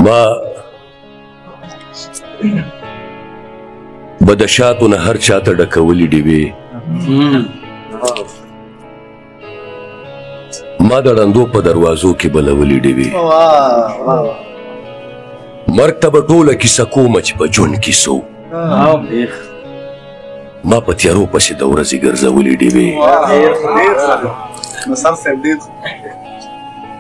ما به د شاتو نه هر چاته ډکولې ډیوې، ما د ړندو په دروازو کې بلولې ډیوې. مرګ ته به ټوله کیسه کومه چې په ژوند کې څه وو، ما په تیارو پسې د ورځې ګرځولې ډیوې.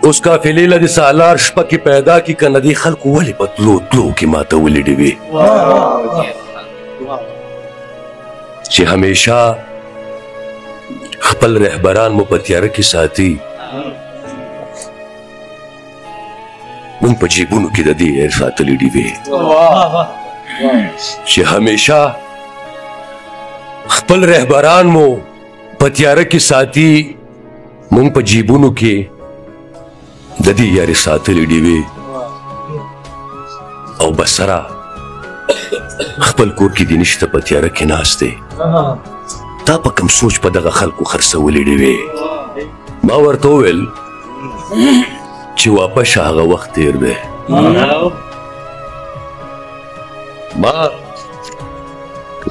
اوس قافلې له دې سالار شپه کې پیدا کړي، که نه دې خلکو ولې په تلو تلو کې ماتولې ډیوې. چې همیشه خپل رهبران مو په تیاره کې ساتي، مونږ په جیبونو کې د دې ساتلې ډیوې. چې همیشه خپل رهبران مو په تیاره کې ساتي، مونږ په جیبونو کې د دې یارې ساتلې ډیوې. او بسره خپل کور کې دې نشته په تیاره کې ناست دی، تا په کوم سوچ په دغه خلکو خرڅولې ډیوې. ما ورته وویل چې واپس شه، هغه وخت تېر دی. ما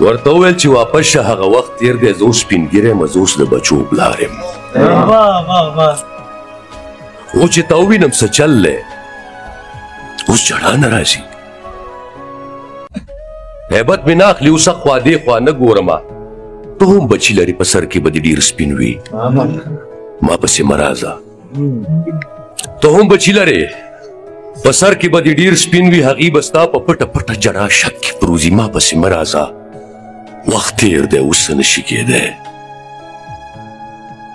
ورته وویل چې واپس شه، هغه وخت تېر دی. زه اوس سپین ږیری یم، زه اوس د بچو پلار یم. اوس چې تا ووینم څه چل دی، اوس ژړا نه راځي، هیبت مې نه اخلي. اوس خوا دې خوا نه ګورمه، ته هم بچي لرې، په سر کې به دې ډېر سپین وي، ما پسې مه راځه. ته هم بچي لرې، په سر کې به دې ډېر سپین وي، هغې به ستا په پټه پټه ژړا شک کې پروځي، ما پسې مه راځه. وخت تېر دی، اوس څه نه شي کېدی.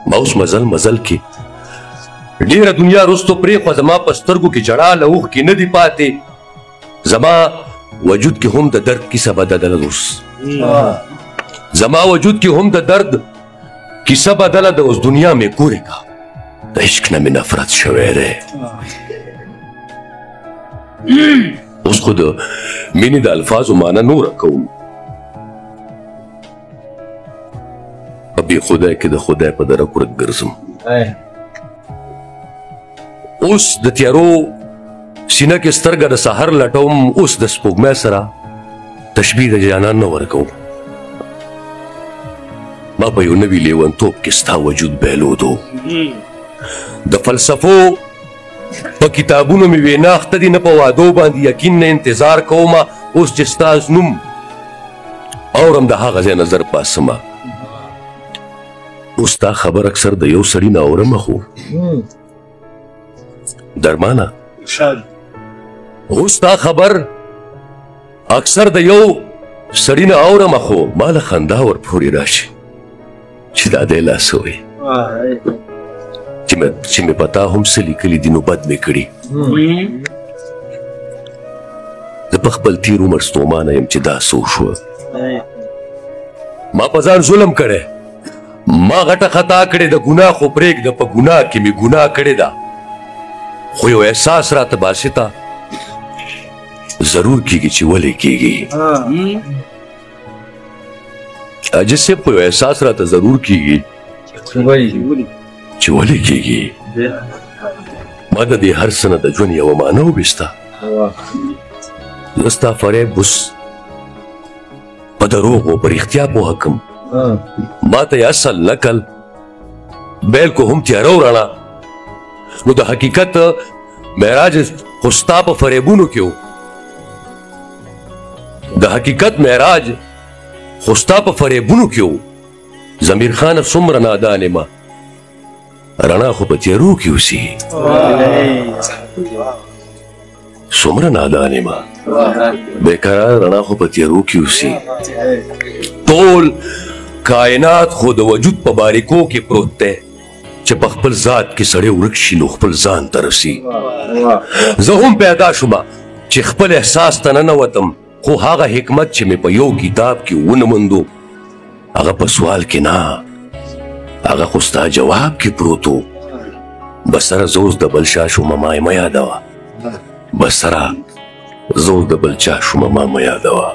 ما اوس مزل مزل کې ډېره دنیا وروستو پرېښوه، زما په سترګو کې ژړا له اوښکې نه دي پاتې، زما وجود کې هم د درد کیسه بدله ده اوس، زما وجود کې هم د درد کیسه بدله ده اوس. دنیا مې کورې کا، د عشق نه مې نفرت شوی دی. اوس خو د مینې د الفاظو معنی نوره کوم، په بې خدای کې د خدای په درک ورک ګرځم. اوس د تیارو سینه کې سترګه د سحر لټوم، اوس د سپوږمۍ سره تشبیه د جانان نه ورکوم. ما په یو نوي لیونتوب کې ستا وجود بایلودو، د فلسفو په کتابونو مې وینا اخته دي، نه په وعدو باندې یقین نه انتظار کومه. اوس چې ستا نوم اورم د هغه ځای نظر پاسمه. اوس دا خبر اکثر د یو سړي نه اورمه، خو درمانه اوس دا خبر اکثر د یو سړي نه اورمه، خو ما له خندا ورپورې راشي چې دا دی لا څه وایي، چې مې په تا هم څه لیکلي دي نو بد مې کړي. زه په خپل تېر عمر ستومانه یم چې دا څه وشوه. ما په ځان ظلم کړی، ما غټه خطا کړې د ګناه خو پرېږده، په ګناه کې مې ګناه کړې ده، خو یو احساس راته باسطه ضرور کېږي چې ولې کېږي. عاجز صاحب خو یو احساس راته ضرور کېږي چې ولې کېږي. ما د دې هر څه نه د ژوند یوه معنا وویسته. زه ستا فریب اوس په دروغو په رښتیا پوهه کړم. ما ته یې اصل نقل بلکل هم تیاره او رڼا، نو د حقیقت معراج خو ستا په فریبونو کې و. د حقیقت معراج خو ستا په فریبونو کې و. ضمیر خانه څومره نادان یم، رڼا خو په تیارو کې اوسي. څومره نادان یم، بېقراره رڼا خو په تیارو کې اوسي. ټول کائنات خو د وجود په باریکو کې پروت دی، چې په خپل ذات کې سړی ورک شي نو خپل ځان ته رسي. زه هم پیدا شوم چې خپل احساس ته ننوتم، خو هغه حکمت چې مې په یو کتاب کې ونه موندو، هغه په سوال کې نه، هغه خو ستا جواب کې پروت و. بسره زه اوس د بل چا شوم، ما یې مه یادوه. بسره زه اوس د بل چا شوم، ما مه یادوه.